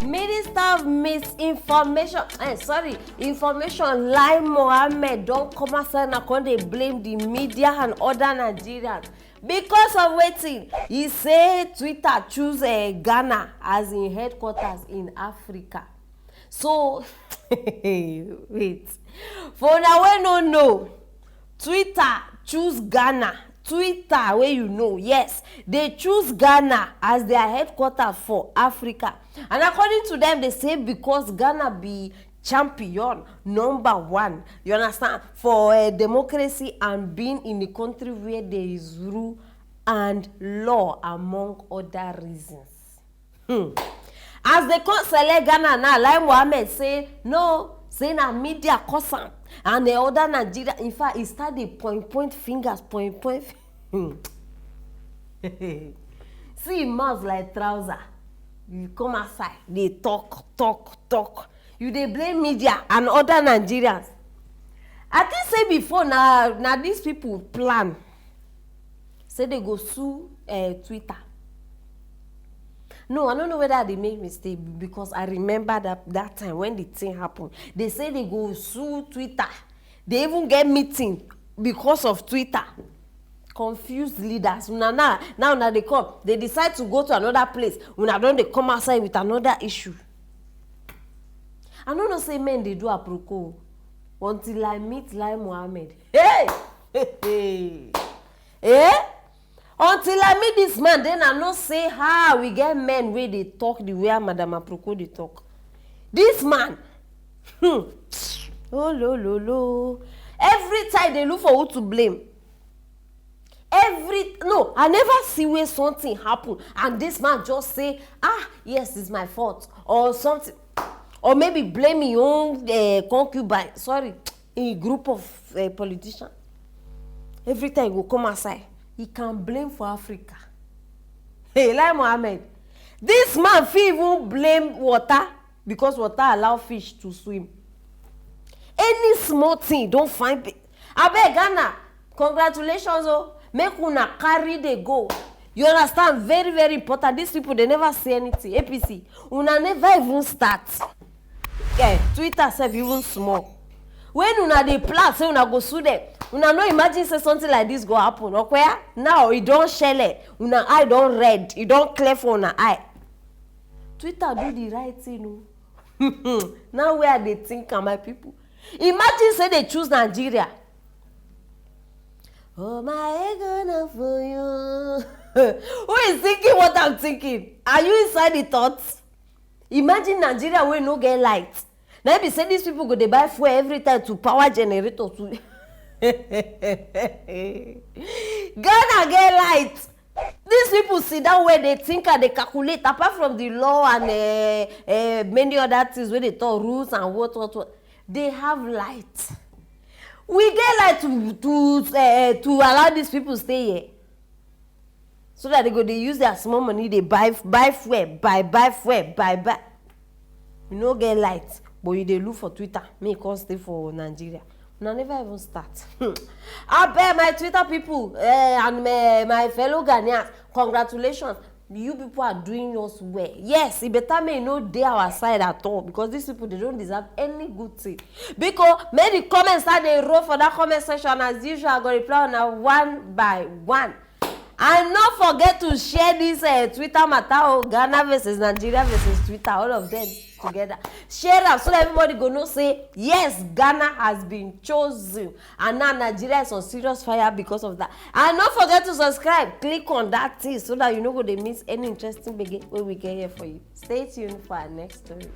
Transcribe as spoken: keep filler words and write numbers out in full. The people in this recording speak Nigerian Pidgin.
Minister of misinformation, eh, sorry, information, Lai Mohammed, don come outside na come dey blame the media and other Nigerians because of wetin he say Twitter choose, eh, Ghana as im headquarters in Africa. So, wait, for una wey no know, Twitter choose Ghana. Twitter, wey you know, yes, they choose Ghana as their headquarters for Africa. And according to them, they say because Ghana be champion, number one, you understand, for, eh, democracy and being in a country where there is rule and law, among other reasons. Hmm. As they come select Ghana now, Lai Mohammed say no, say na media cause am, and the other Nigeria. In fact, he start dey point point fingers, point point. Fi- hmm. See him mouth like trouser. You come outside, dey talk, talk, talk. You dey blame media and other Nigerians. I think say before na na these people plan say they go sue, eh, Twitter. No, I don't know whether they make mistake, because I remember that that time when the thing happened. They say they go sue Twitter. They even get meeting because of Twitter. Confused leaders. Una now, now una dey come. They decide to go to another place. Una don dey come outside with another issue. I no know say men dey do aproko until I meet Lai Mohammed. Hey! Eh? Until I meet this man, then I know say, ha, we get men wey dey talk the way Madam Aproko dey talk. This man, hmm, oh lo lo lo. Every time they look for who to blame. Every, no, I never see where something happen and this man just say, ah, yes, it's my fault, or something, or maybe blame his own, eh, concubine. Sorry, a group of, eh, politician. Every time he go come outside, he can blame for Africa. Hey, Lai Mohammed, this man fit even blame water because water allow fish to swim. Any small thing don find pe-, abeg, Ghana, congratulations o, make una carry dey go. You understand? Very, very important. These people, they never say anything. A P C, una never even start. Eh, Twitter sef even small. When una dey plan say una go sue them, una no imagine say something like this go happen. Okoya, now e don shele, una eye don red, e don clear for una eye. Twitter do the right thing o. Now wey I dey think am, my people, imagine say they choose Nigeria. Oh my ego na for you. Who is thinking what I'm thinking? Are you inside the thoughts? Imagine Nigeria wey no get light. Na im be say these people go dey buy fuel every time to power generator to. Ghana get light. These people sit down where they think and they calculate, apart from the law and, eh, eh, many other things wey they talk, rules and what, what, what. They have light. We get light to to, eh, to allow these people stay here, so that they go dey use their small money dey buy buy fuel, buy buy fuel, buy buy. You no get light, but you dey look for Twitter, make you come stay for Nigeria. Una never even start. Abeg, my Twitter people, eh, and my, my fellow Ghanaians, congratulations. You people are doing us well. Yes, e better make e no dey our side at all, because these people, they don't deserve any good thing. Because make the comments start dey roll for that comment section as usual. I go reply una one by one. And no forget to share this, eh, Twitter matter o, Ghana versus Nigeria versus Twitter, all of them together. Share am so that everybody go know say yes, Ghana has been chosen, and now Nigeria is on serious fire because of that. And no forget to subscribe, click on that thing so that you no go dey miss any interesting gbege wey we get here for you. Stay tuned for our next story.